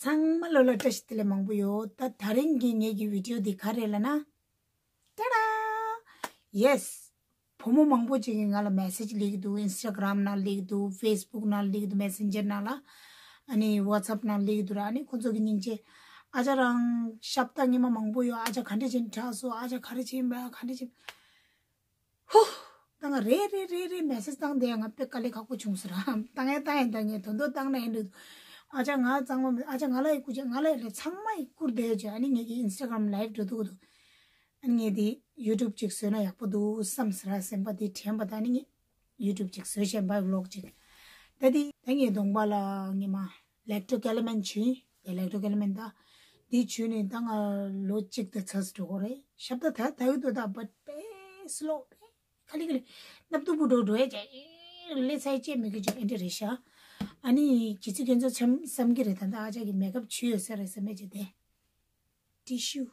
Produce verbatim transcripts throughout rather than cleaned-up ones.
ཚང་མ་ལོ་ལ་བཀྲ་ཤིས་བདེ་ལེགས་མང་པོ་ཡོད། ད་དེ་རིང་གི་ངེད་ཀྱི་བི་ཌིའོ་འདི་ག་རེ་ལབ་ན། ཏ་ཌ། ཡེས། བུ་མོ་མང་པོ་ཅིག་གིས་ང་ལ་མེ་སེ་ཇི་སླེབས་ཀྱི་འདུག་ཨིན་སི་ཊ་གྷི་རམ་ནང་སླེབས་ཀྱི་འདུག་ཕེ་སི་བུག་ནང་སླེབས་ཀྱི་འདུག་མེ་སེན་ཇར་ནང་ལ། ཨ་ནི་ཝ་ཊི་སེབ་ནང་སླེབས་ཀྱི་འདུག་ར། ཨ་ནི་ཁོང་ཚོ་གི་སྙིང་རྗེ། ཨ་ཅག་རང་ཤ་སྟག་སྔོན་མ་མང་པོ་ཡོད། ཨ་ཅག་ག་འདྲ་བྱས་ནས་དྲག་སོང་། ཨ་ཅག་ག་རེ་བྱས་ཡིན་པ་ག་འདྲ་བྱས། ཧུ། ད་ང་རེ་རེ་རེ་རེ་མེ་སེ་ཇི་བཏང་བསྡད་ཡ་ང་དཔེ་དཀའ་ལས་ཁག་པོ་བྱུང་ཟེར་ར། བཏང་ཡ་བཏང་ཡ་བཏང་ཡ་དོན་དུ་བཏང་ན་ཡིན་འགྲོ་འདུག་ཨ་ཅག་ང་གཙང་མ་མེད། ཨ་ཅག་ང་ལ་ཡི་བསྐུར་བྱས། ང་ལ་ཡི་ལས་ཚང་མ་ཡི་བསྐུར་བསྡད་བྱས། ཨ་ནི་ངེད་ཀྱི་ཨིན་སི་ཊ་གྷི་རམ་ལའེབ་འགྲོ་འདུག་འདུག་ཨ་ནི་ངས་དེ་ཡུ་ཊུབ་ཅིག་བཟོས་ན་ཡག་པོ་འདུག་བསམ་ཟེར་ར། སེམས་པ་དེ་དྲན་པ་ད་ཨ་ནི་ངས་ཡུ་ཊུབ་ཅིག་བཟོས་བྱས་བི་ལོག་ཅིག་ད་དེ་ད་ངས་གདོང་པ་ལ་ངས་མ། ལེག་ཊོ་ཀེ་ལ་མན་བྱུས། དེ་ལེག་ཊོ་ཀེ་ལ་མན་ད། འདི་བྱུས་ནས་ད་ང་ལོ་གཅིག་དང་ཚ་ཙམ་འགྲོ་གི་རེད། ཤ་སྟག་ད་ད་གི་འདུག་ད་བཊ་དཔེ་སི་ལོ་དཔེ་ཁ་ལི་ཁ་ལི་སྣབས་སྟུག་པོ་འགྲོ་འགྲོ་ཡ་ཅག་ལས་ཚ་ཡ་ཅེ་མི་གི་ཅོ་ཨེ་འདྲ་རེད་ཤག་ཨ་ནི་ཁྱེད་ཚོས་ཁྱོད་ཚོ་འཚམ་བསམ་གི་རེད། ད་ད་ཨ་ཅག་གི་མེ་ཀབ་བྱུས་ཡོད་ས་རེད་ཟེར་མེད་ཅེ་དེ། ཏི་ཤུ།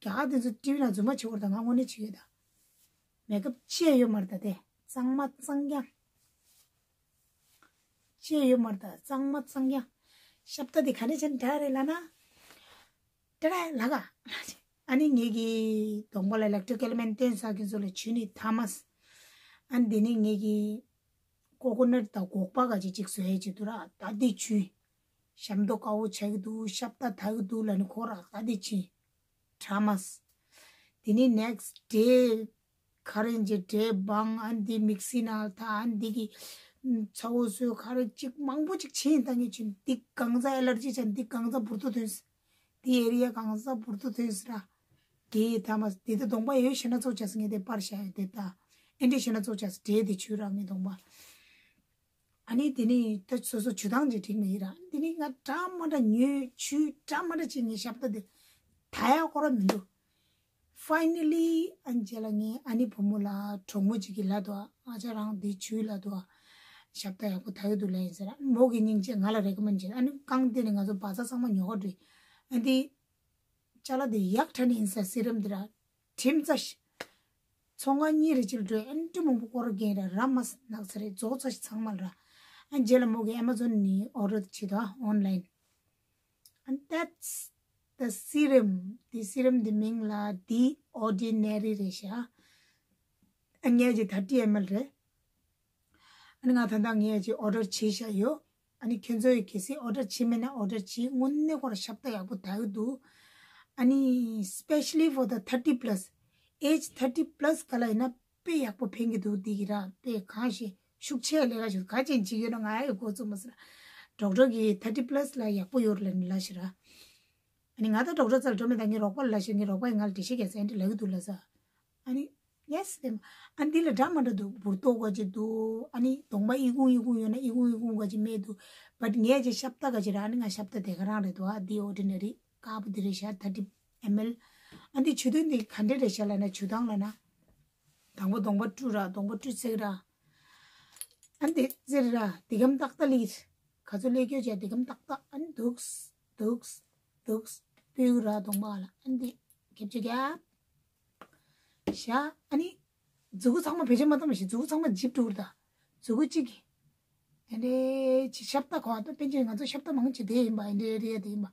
རྒྱ་གར་དེ་ཚོ་ཊི་ཝི་ནང་རྫུན་མ་བྱེད་དགོས་རེད། ད་ང་དངོས་གནས་བྱེད་ཡོད་ད། མེ་ཀབ་ཅི་ཡང་ཡོད་མ་རེད་ད་དེ། གཙང་མ་གཙང་རྐྱང་། ཅི་ཡང་ཡོད་མ་རེད་ད། གཙང་མ་གཙང་རྐྱང་། ཤ་སྟག་དེ་ག་འདྲ་བྱས་ནས་དྲག་རེད་ལབ་ན། ཏྲ་ལ་ག་ཨ་ནི་ངེད་ཀྱི་གདོང་པ་ལ་ལེག་ཊོ་ཀེ་ལ་མན་བཏོན་ས་ཁྱེད་ཚོ་ལ་བྱུས་ནི་ཐ་མ་སི། ཨ་ནི་དེ་ནི་ངེད་ཀྱི་ཀོ་ཀོ་ནཊ་དང་སྒོག་པ་ག་ཅིག་ཅིག་བཟོ་ཡས་ཅིག་འདུག་ར། ད་དེ་བྱུས། ཞབས་མདོག་དཀར་པོ་ཆགས་ཀྱི་འདུག་ཤ་སྟག་དྲག་གི་འདུག་ལབ་ནི་ཁོ་ར་ད་དེ་བྱས། ཐ་མ་སི། དེ་ནི་ནེག་སི་ཌེ། ཁ་རེ་འཇེ་ཏྲེ་བང་ཨན་དེ་མིག་སི་ནང་ད་ཨན་དེ་གི་ཚ་བོ་སོས་ཁ་རེ་གཅིག་མང་པོ་གཅིག་ཕྱིན་ད་ངས་ཕྱིན་འདི་གང་ཟག་ཨེ་ལར་ཇི་ཅན་འདི་གང་ཟག་འབུར་ཏོ་ཐོན་སི། འདི་ཨེ་རི་ཡ་གང་ཟག་འབུར་ཏོ་ཐོན་སི་ར། དེ་ཐ་མ་དེ་ད་གདོང་པ་ཡོད་ཤེ་ན་ཚོགས་ཆ་སི་ངས་དེ་པར་བཞག་ཡོད་དེ་ད་ཨེ་འདྲ་ཤེ་ན་ཚོགས་ཆ་སི་འདྲེ་དེ་ཆུ་ར་ངའི་གདོང་པ། ཨ་ནི་དེ་ནི་ད་སོ་སོ་བྱུས་སྟངས་ཅིག་འགྲིག་མི་ཡིན་ར། དེ་ནི་ང་འདྲ་མ་འདྲ་ཉོས་བྱུས་འདྲ་མ་འདྲ་ཅིག་ངས་ཞབས་ཏ་དེ་ད་ཡག་ཁོ་ར་མི་འདུག་ཕའི་ནལ་ལི་ཨ་ནི་རྗེས་ལ་ངས་ཨ་ནི་བུ་མོ་ལ་གྲོགས་མོ་ཅིག་གིས་ལབ་འདུག་ཨ་ཅག་རང་འདི་བྱུས་ལབ་འདུག་ཞབས་ཏ་ཡག་པོ་ད་ཡོད་འདུག་ལབ་ཡིན་ཟེར། ཨ་ནི་མོ་གི་སྙིང་རྗེ་ང་ལ་རེ་ཀོ་མེན་ཌི་བྱས། ཨ་ནི་རྐང་སྟེང་ནས་ང་ཚོ་བ་ཚ་ཚང་མ་ཉོ་ག་འགྲོ། ཨ་འདི་ཅ་ལག་འདི་ཡག་དྲགས་ནི་ཡིན་ས། སི་རམ་འདི་ར་ཁྲིམས་ཚ་ཞིག་ཚོང་ཁང་གཉིས་རེ་ཅིག་འགྲོ། ཨེ་འདྲ་མང་པོ་སྐོར་རྒྱན་ར་ར་མ་ནག་ཚ་རེད། རྫོགས་ཚ་ཞིག་ཚང་མ་ལ་ར། ཨ་རྗེས་ལ་མོ་གི་ཨེ་མ་ཛོན་ནས་ཨོ་ཌར་བྱེད་དོ་ཨོན་ལའིན། And that's the serum. དེ་སི་རམ་དེ་མིང་ལ་The Ordinary རེད་ཤག་ཨ་ངས་ཀྱི་ཐར་ཊི་ཨེམ་ཨེལ་རེད། ཨ་ནི་ང་ད་ལྟ་ངས་ཀྱི་ཨོ་ཌར་བྱས་བཞག་ཡོད། ཨ་ནི་ཁྱོད་ཚོ་ཡི་གལ་སྲིད་ཨོ་ཌར་བྱས་མེད་ན་ཨོ་ཌར་བྱས། དངོས་གནས་ཁོ་ར་ཞབས་ཏ་ཡག་པོ་ད་གི་འདུག་ཨ་ནི་especially for the thirty plus, age thirty plus ག་ལ་ཡིན་ན་དཔེ་ཡག་པོ་ཕན་གི་འདུག་འདི་གི་ར་དཔེ་གང་ཞིག་ཤུགས་ཆེ་ལས་ཀ་ཞིག་ག་ཅན་བྱེད་ཡོད་ན་ང་ཡི་འགོ་བཙུགས་མ་ཟེར། ཌོག་ཊར་གི་thirty plus ལ་ཡག་པོ་ཡོད་ལ་ནི་ལ་ཞིག་ར། ཨ་ནི་ང་ད་ཌོག་ཊར་རྩ་ལ་འགྲོ་མེད། ད་ངའི་རོགས་པ་ལ་ལབ་ཤེར། ངའི་རོགས་པ་ཡིས་ང་ལ་འགྲེལ་བཤད་རྒྱག་ས་ཨེ་འདྲ་ལབ་ཀྱི་འདུག་ལབ་ས། ཨ་ནི་ཡེས་ལེམ། ཨ་འདི་ལ་འདྲ་མ་འདྲ་འདུག་འབུར་ཏོག་ག་ཅིག་འདུག་ཨ་ནི་གདོང་པ་ཨི་ཁུང་ཨི་ཁུང་ཡོད་ན་ཨི་ཁུང་ཨི་ཁུང་ག་ཅིག་མེད་འདུག་བཊ་ངས་ཅིག་ཞབས་ཏ་ག་ཅིག་ར། ཨ་ནི་ང་ཞབས་ཏ་དེ་ག་རང་རེད་འདུག་ཨ་འདི་ཨོར་ཌི་ནེ་རི་དཀར་པོ་འདི་རེད་ཤག thirty ml། ཨ་འདི་བྱུས་དོན་འདི་ག་འདྲ་རེད་ཤག་ལབ་ན་བྱུས་སྟངས་ལབ་ན། དང་པོ་གདོང་པ་བཀྲུ་ར། གདོང་པ་བཀྲུས་ཚར་ར། ཨ་འདི་ཙེ་ར་འདི་གམ་ཏག་ཏག་ལིར། ག་ཚོད་ལས་སྐྱོ་བྱས་འདི་གམ་ཏག་ཏག་ཨ་ནི་འདུག་འདུག་འདུག་སྤུས་ར་གདོང་པ་ལ་ཨ་འདི་རྒྱབ་ཅིག་རྒྱབ། བཞག་ཨ་ནི་མཛུ་གུ་ཚང་མ་བེད་སྤྱོད་མ་བཏང་བ་ཞིག་མཛུ་གུ་ཚང་མ་འཇིབ་འགྲོ་གི་རེད་ད། མཛུ་གུ་གཅིག་གིས། ཨེ་འདྲས་ཅིག་ཞབས་ཏ་གོ་ཨ་ད་པན་ཆེན་ང་ཚོ་ཞབས་ཏ་མང་ཆེ་དེ་ཡིན་པ། ཨེ་འདྲས་རེད་དེ་ཡིན་པ།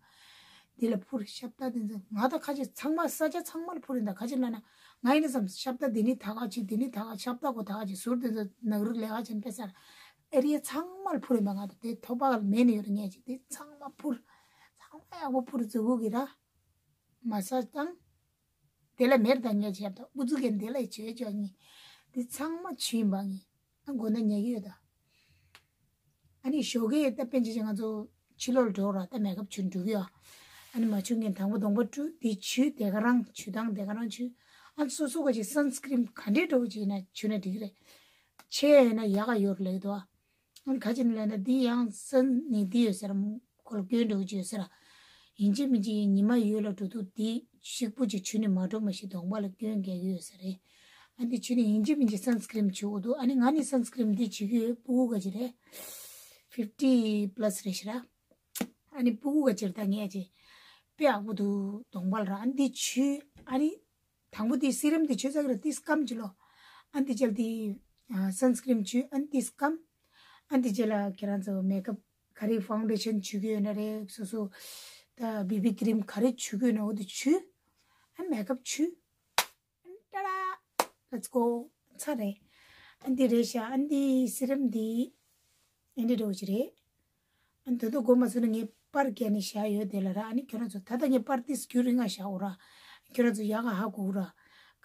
འདི་ལ་ཕུར་ཞབས་ཏ་དེ་ཚོ་ང་ད་ཁ་ཆེ་ཚང་མ་ས་ཆ་ཚང་མ་ལ་ཕུར་ཡིན་ད། ཁ་ཆེ་ན་ན་ང་ཡིན་ན་བསམ། ཞབས་ཏ་འདི་ནི་ད་ག་ཆེ་འདི་ནི་ད་ག་ཞབས་ཏ་གོ་ད་ག་ཆེ་ཟུར་དེ་ཚོ་ནག་རུ་ལས་ཀ་ཆེན་པེ་སར་ཨེ་རི་ཡ་ཚང་མ་ལ་ཕུར་ཡིན་པ། ང་ད་དེ་ཐོ་པ་ལ་མེད་ནི་ཡོད་རེད། ངས་ཅིག་དེ་ཚང་མ་ཕུར། ཚང་མ་ཡག་པོ་ཕུར་མཛུ་གུ་གི་ར་མ་ས་བཏང་། དེ་ལ་མེར་དང་ཉེ་ཆེབ་དང་ཨུ་ཚུགས་ཀྱི་འདི་ལ་ཆོས་ཆོས་གཉིས། འདི་ཚང་མ་ཆུ་ཡིན་པ་ངས་ཨ་མགོ་ན་ཉལ་གི་ཡོད་ད། ཨ་ནི་ཞོགས་ཀས་ད་པན་ཆེ་ཆེ་ང་ཚོ་ཕྱི་ལོགས་ལ་འགྲོ་ར། ད་མེ་ཀབ་བྱུས་འགྲོ་གི་ཡོད། ཨ་ནི་མ་བྱུས་ངས་དང་པོ་གདོང་པ་བཀྲུ། འདི་བྱུས་དེ་ག་རང་བྱུས་སྟངས་དེ་ག་རང་བྱུས། ཨ་ནི་སོ་སོ་ག་ཅིག་སན་སི་ཀི་རིན་ག་འདྲས་འགྲོ་གི་ཅིག་ཡིན་ན་བྱུས་ན་འགྲིག་གི་རེད། ཆེ་ཡིན་ན་ཡག་ག་ཡོད་རེད་ལབ་ཀྱི་འདུག་ཨ། ཨ་ནི་ག་ཅིག་ནི་ལབ་ན་འདི་ཡང་སན་ནི་འདི་ཡོད་ཟེར་ར། ཁོ་ལ་སྐྱོན་འགྲོ་གི་ཅིག་ཡོད་ཟེར་ར། ཡིན་གཅིག་མིན་གཅིག་ཉི་མ་ཡོད་ལ་འགྲོ་དུས་འདི་ཤིག་པོ་ཅིག་བྱུས་ནས་མ་འགྲོ་མ་ཤི་གདོང་པ་ལ་སྐྱོན་འགེལ་གི་ཡོད་ཟེར་རེད། ཨ་འདི་བྱུས་ནས་ཡིན་གཅིག་མིན་གཅིག་སན་སི་ཀི་རིན་བྱུས་དགོས་འདུག་ཨ་ནི་ང་ནི་སན་སི་ཀི་རིན་འདི་བྱུས་ཀྱི་ཡོད། ཕྲུ་གུ་ག་ཅིག་རེད། fifty plus རེད་ཤི་ར། ཨ་ནི་ཕྲུ་གུ་ག་ཅིག་རེད། ད་ངས་ཅིག་དཔེ་ཡག་པོ་འདུག་གདོང་པ་ལ་ར། ཨ་འདི་བྱུས་ཨ་ནི། དང་པོ་དེ་སི་རམ་དེ་བྱུས་ཚར་གི་ར། དེ་སྐམ་གྱི་ལོ། ཨ་འདི་རྗེས་ལ་དེ་ཨ་སན་སི་ཀི་རིན་བྱུས། ཨ་འདི་སྐམ། ཨ་འདི་རྗེས་ལ་ཁྱེད་རང་ཚོ་མེ་ཀབ་ག་རེ་ཕའུན་ཌེ་ཤན་བྱུས་ཀྱི་ཡོད་ན་རེད། སོ་སོ་ ད་བི་བི་ཀི་རིམ་ག་རེ་བྱུག་གི་ཡོད་ན་འོ་དེ་བྱུག་ཨ་ནི་མེག་ཨབ་བྱུག་ཨ་ནི་ཏ་ཌ། Let's go. ཚར་རེད། ཨ་འདི་རེད་ཤག་ཨ་འདི་སི་རམ་འདི་ཨ་འདི་འདྲ་བོ་ཅིག་རེད། ཨ་ནི་ད་དུང་གོ་མ་ཚོད་ན་ངས་པར་བརྒྱབ་ནས་བཞག་ཡོད་དེ་ལ་ར། ཨ་ནི་ཁྱོད་རང་ཚོ་ད་ལྟ་ངས་པར་འདི་སྐྱུར་རིང་ང་བཞག་འོ་ར། ཁྱོད་རང་ཚོ་ཡག་ག་ཧ་གོ་ར།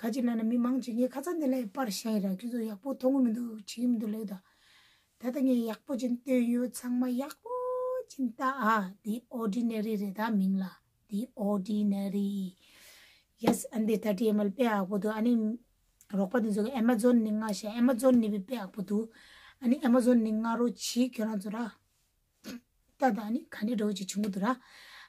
ག་ཅི་ལབ་ན་མི་མང་ཅིག་ངས་ཁ་སང་འདི་ལ་པར་བཞག་ཡིན་ར། ཁྱོད་ཚོ་ཡག་པོ་མཐོང་གི་མི་འདུག་བྱེད་ཀྱི་མི་འདུག་ལབ་ད། ད་ལྟ་ངས་ཡག་པོ་ཅིག་སྟོན་ཡོད། ཚང་མ་ཡག་པོ་ཅིག་ལྟ་ཨ། འདི་ཨོར་ཌི་ནེ་རི་རེད་ད་མིང་ལ། འདི་ཨོར་ཌི་ནེ་རི། ཡེ་སི། ཨ་འདི་ཐར་ཊི་ཨེམ་ཨེལ་དཔེ་ཡག་པོ་འདུག་ཨ་ནི་རོགས་པ་དེ་ཚོ་གི་ཨེ་མ་ཛོན་ནི་ང་ཤ་ཨེ་མ་ཛོན་ནི་དཔེ་ཡག་པོ་འདུག་ཨ་ནི་ཨེ་མ་ཛོན་ནི་ང་རོ་ཆི་ཁྱོད་རང་ཚོ་ར། ད་ད་ཨ་ནི་ག་ནི་འགྲོ་ཅིག་བྱུང་གི་འདུག་ར།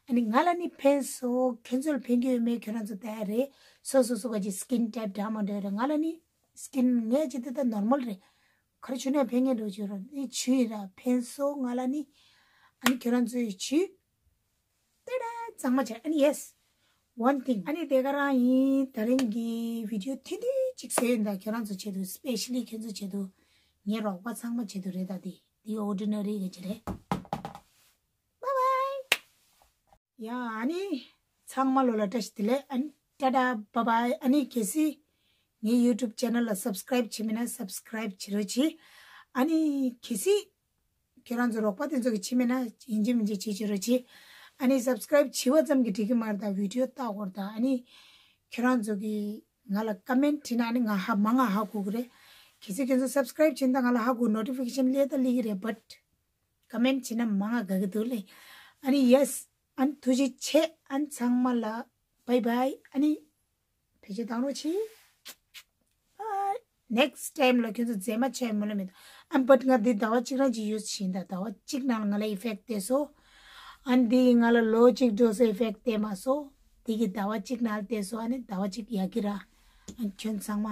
ཨ་ནི་ང་ལ་ནི་ཕན་སོ་ཁྱོད་ཚོ་ལ་ཕན་གྱི་ཡོད་མེད་ཁྱོད་རང་ཚོ་ལྟ་ཡ་རེད། སོ་སོ་སོ་ག་ཅིག་སི་ཀིན་ཊའིབ་འདྲ་མ་འདྲ་ཡོད་རེད། ང་ལ་ནི་སི་ཀིན་ངས་ཅི་ད་ད་ནོར་མལ་རེད། ག་རེ་བྱུག་ནས་ཕན་ངེས་འགྲོ་ཅིག་ར་ནི་བྱུག་ཡིན་ར་ཕན་སོ་ང་ལ་ནི། ཨ་ནི་ཁྱོད་རང་ཚོ་ཡི་བྱུག་ཏེ་ད་གཙང་མ་བྱས། ཨ་ནི་yes, one thing. ཨ་ནི་དེ་ག་རང་ཡིན། ད་རིང་གི་བི་ཌི་ཡོ་ཐུང་ཐུང་ཅིག་བཟོས་ཡིན་ད། ཁྱོད་རང་ཚོ་ཆེད་དུ། སི་པེ་ཤ་ལི་ཁྱོད་ཚོ་ཆེད་དུ། ངའི་རོགས་པ་ཚང་མ་ཆེད་དུ་རེད་ད། དེ་དེ་ཨོར་ཌི་ནེ་རི་གི་ཅིག་རེད། Bye bye. ཡ་ཨ་ནི་ཚང་མ་ལོ་ལ་བཀྲ་ཤིས་བདེ་ལེགས། ཨ་ནི་ཏ་ཌ་bye bye. ཨ་ནི་གལ་སྲིད་ངའི་ཡུ་ཊུབ་ཅེ་ནལ་ལ་སབ་སི་ཀ་རའིབ་བྱེད་མེད་ན་སབ་སི་ཀ་རའིབ་བྱེད་རོགས་གྱིས། ཨ་ནི་གལ་སྲིད་ཁྱེད་རང་ཚོ་རོགས་པ་དེ་ཚོ་གི་ཕྱི་མེད་ན་ཡིན་གཅིག་མིན་གཅིག་བྱེད་བྱེད་རོགས་གྱིས། ཨ་ནི་སབ་སི་ཀ་རའིབ་བྱེད་པ་ཙམ་གྱིས་འགྲིག་གི་མ་རེད་ད། བི་ཌི་ཡོ་ལྟ་དགོས་རེད་ད། ཨ་ནི་ཁྱེད་རང་ཚོ་གི་ང་ལ་ཀ་མེན་ཊི་བྲིས་ན་ཨ་ནི་ང་ཧ་མ་ང་ཧ་གོ་གི་རེད། གལ་སྲིད་ཁྱེད་ཚོ་སབ་སི་ཀ་རའིབ་བྱེད་ན་ད་ང་ལ་ཧ་གོ། ནོ་ཊི་ཕི་ཀེ་ཤན་སླེབས་ད་སླེབས་ཀྱི་རེད། བཊ་ཀ་མེན་ཊི་བྱེད་ན་མ་ང་དགའ་གི་འདུག་ལེ། ཨ་ནི་ཡེ་སི། ཨ་ནི་ཐུགས་རྗེ་ཆེ། ཨ་ནི་ཚང་མ་ལ་bye bye. ཨ་ནི་ཕལ་ཆེར་བཏང་རོགས་གྱིས། Bye. Next time ལ་ཁྱོད་ཚོ་མཛེས་མ་བྱས་མོ་ལ་མེད། ཨ་but ང་འདི་ཟླ་བ་གཅིག་རང་གཅིག་ཡོད་བཞིན་ད། ཟླ་བ་གཅིག་ནང་ལ་ང་ལ་ཨི་ཕེག་ཊི་སྟེར་སོང་། ཨ་འདི་ང་ལ་ལོ་གཅིག་འགྲོ་སའི་ཨི་ཕེག་ཊི་སྟེར་མ་སོང་། འདི་གི་ཟླ་བ་གཅིག་ནང་ལ་སྟེར་སོང་། ཨ་ནི་ཟླ་བ་གཅིག་ཡག་གི་ར། ཨ་ཁྱོད་ཚང་མ་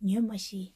ཉོན་མ་ཤིག